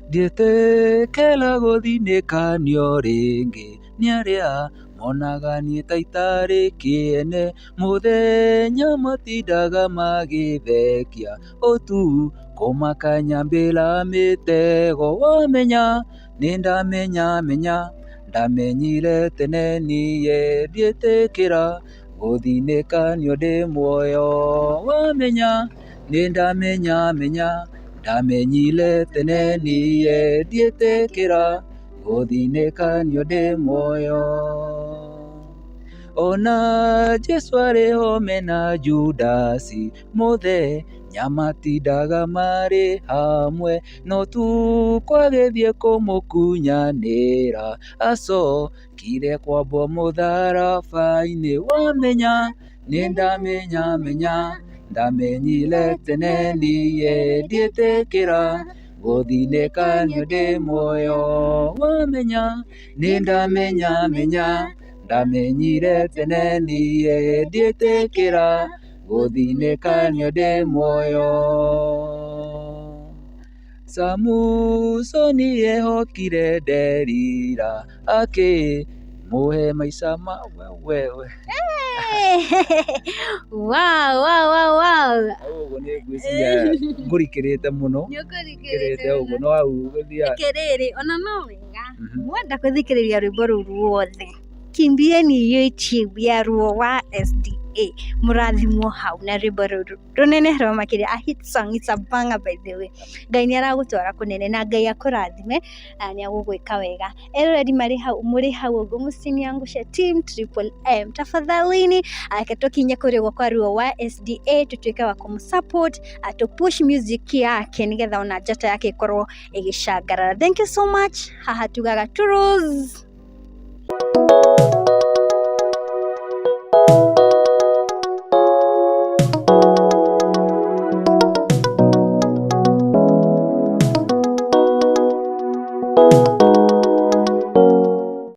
ndiĩtĩkĩra gũthinĩkanio rĩngĩ nĩ arĩa monaga niĩ ta itarĩ kĩene, mũthenya matindaga magĩthekia, ũtukũ makanyambĩra mĩtego, wamenya nĩ ndamenya menya, ndamenyire tene niĩ ndiĩtĩkĩra gũthinĩkanio ndĩ muoyo, wamenya nĩ ndamenya menya, ndamenyire tene niĩ ndiĩtĩkĩra gũthinĩkanio ndĩ muoyo. Ona Jesu arĩ ho mena Judasi mũthenya matindaga marĩ hamwe, no ũtukũ agĩthiĩ kũmũkunyanĩra acokire kwambwo mũtharaba-inĩ. Wamenya nĩ ndamenya menya, ndamenyire tene niĩ ndiĩtĩkĩra gũthinĩkanio ndĩ muoyo. Wamenya nĩ ndamenya menya, ndamenyire tene niĩ ndiĩtĩkĩra gũthinĩkanio ndĩ muoyo. Samusoni ehokire Delila akĩmũhe maica ma wewe. Wow. Hau ũguo nĩ ngwĩciria ngũrikĩrĩte mũno. Nĩ ũkũrikĩrĩte Ngĩrĩte ũguo no hau gũthiaga. Rĩrĩ, ona no wega mwenda kũthikĩrĩria rwĩmbo rũu ruothe, kimbieni YouTube ya Ruo wa SDA, mũrathimwo hau na rwĩmbo rũu rũnene rwa makĩria, a hit song, it's a banger by the way. Ngai nĩ aragũtwara kũnene na Ngai akũrathime na nĩ agũgwĩka wega. Eroreri marĩ hau, mũrĩ hau ũguo, mũsiniangushe team Triple M tafadhalini, reke tũkinye kũrĩ guo kwa Ruo wa SDA, tũtuĩke wa kũmũ support, tũ push music yake nĩgetha ona njata yake ĩkorwo ĩgĩcangarara. Thank you so much. Haha tugaga turus.